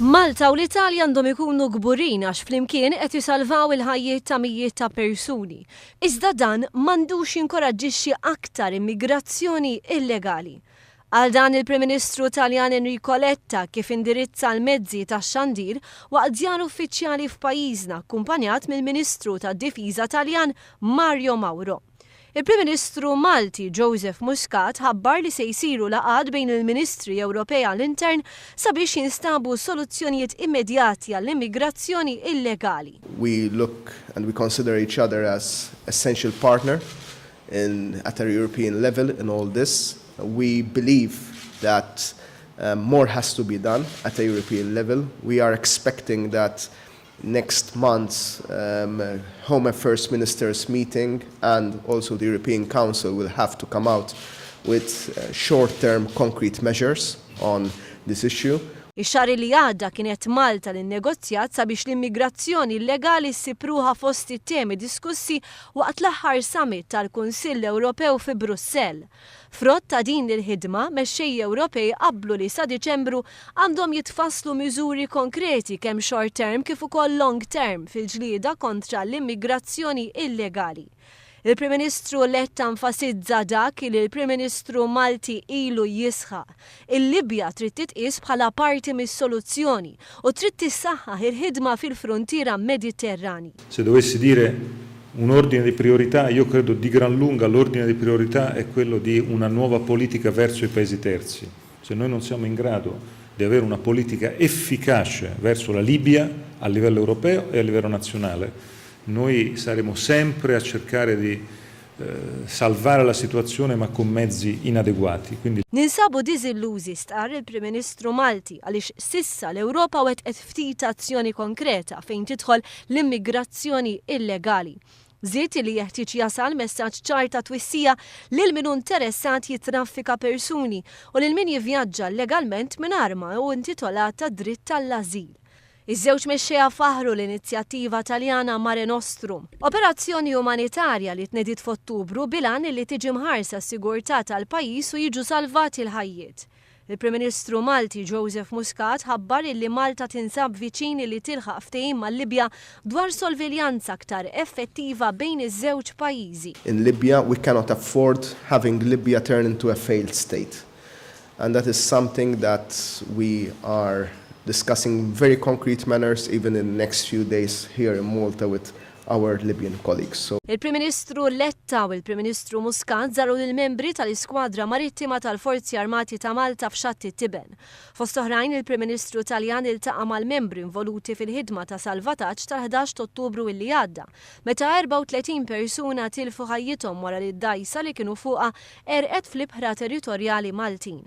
Malta u l-Italja għandhom ikunu kburin għax flimkien qed isalvaw il-ħajjiet ta' mijiet ta' persuni. Iżda dan m'għandux jinkoraġġixxi aktar immigrazzjoni illegali. Qal dan il-Prim Ministru Taljan Enrico Letta kif indirizza l-mezzi tax-xandir waqt żjara uffiċjali f'pajjiżna akkumpanjat mill-Ministru tad-Difiża Taljan Mario Mauro. Il-Prim Ministru Malti Joseph Muscat ħabbar li se jsiru laqgħat bejn il-Ministri Ewropej għall-Intern sabiex jinstabu soluzzjonijiet immedjati għall-immigrazzjoni illegali. We look and we consider each other as essential partner in at a European level in all this. We believe that more has to be done at a European level. We are expecting that next month's Home Affairs Ministers meeting and also the European Council will have to come out with short-term concrete measures on this issue. Ix-xahar li għadda kienet Malta li nnegozjat sabiex l-immigrazzjoni illegali ssib ruħha fost it-temi diskussi waqt l-aħħar summit tal-Kunsill Ewropew fi Brussell. Frott ta' din il-ħidma, mexxejja Ewropej qablu li sa Diċembru għandhom jitfasslu miżuri konkreti kemm short term kif ukoll long term fil-ġlieda kontra l-immigrazzjoni illegali. Il-Prim Ministru Letta enfasizza dak li l-Prim Ministru Malti ilu jisħaq. Il-Libja trid titqies bħala parti mis-soluzzjoni u trid tissaħħaħ il-ħidma fil-fruntiera Mediterrani. Se dovessi dire un ordine di priorità, io credo di gran lunga l'ordine di priorità è quello di una nuova politica verso i paesi terzi. Se noi non siamo in grado di avere una politica efficace verso la Libia a livello europeo e a livello nazionale, noi saremo sempre a cercare di salvare la situazione ma con mezzi inadeguati. Quindi. Ninsabu diżillużi, stqarr il-Prim Ministru Malti, għaliex s'issa l-Ewropa wettqet ftit azzjoni konkreta fejn tidħol l-immigrazzjoni illegali. Żied li jeħtieġ jasal messaġġ ċar ta' twissija lil min hu interessat jittraffika persuni u lil min jivvjaġġa llegalment mingħajr ma hu intitolat għad-dritt għall-ażil. Iż-żewġ mexxejja faħħru l-inizjattiva Taljana Mare Nostrum, operazzjoni umanitarja li tnediet f'Ottubru bil-għan li tiġi mħarsa s-sigurtà tal-pajjiż u jiġu salvati l-ħajjiet. Il-Prim Ministru Malti Joseph Muscat ħabbar illi Malta tinsab viċin li tilħaq ftehim mal-Libja dwar sorveljanza aktar effettiva bejn iż-żewġ pajjiżi. In Libya we cannot afford having Libya turn into a failed state and that is something that we are discussing in very concrete manners even in the next few days here in Malta with our Libyan colleagues. So. Il-Prim Ministru Letta u l-Prim Ministru Muscat żaru lill-membri tal-Iskwadra Marittima tal-Forzi Armati ta' Malta f'Xatt it-Tiben. Fost oħrajn, il-Prim Ministru Taljan iltaqa' mal-membri involuti fil-ħidma ta' salvataġġ tal-11 t'Ottubru illi għadda, meta 34 persuna tilfu ħajjithom wara li d-dgħajsa li kienu fuqha għerqet fl-ibħra territorjali Maltin.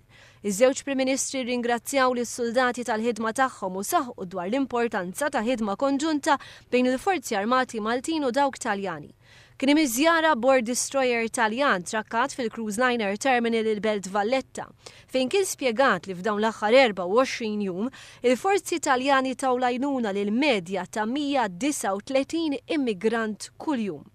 Iż-żewġ Prim Ministri rringrazzjaw lis-suldati tal-ħidma tagħhom u saħqu dwar l-importanza ta' ħidma konġunta bejn il-Forzi Armati Maltin u dawk Taljani. Kien hemm iż-żjara bord destroyer Taljan trakkat fil-Cruise Liner Terminal il-Belt Valletta, fejn kien spjegat li f'dawn l-aħħar 24 jum, il-forzi Taljani taw l-għajnuna lil medja ta' 139 immigrant kuljum.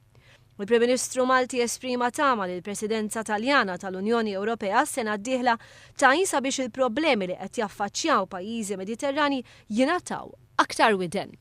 Il-Prim Ministru Malti esprima tama li l-Presidenza Taljana tal-Unjoni Ewropea s-sena d-dieħla tgħin sabiex il-problemi li qed jaffaċċjaw pajjiżi Mediterrani jingħataw aktar widen.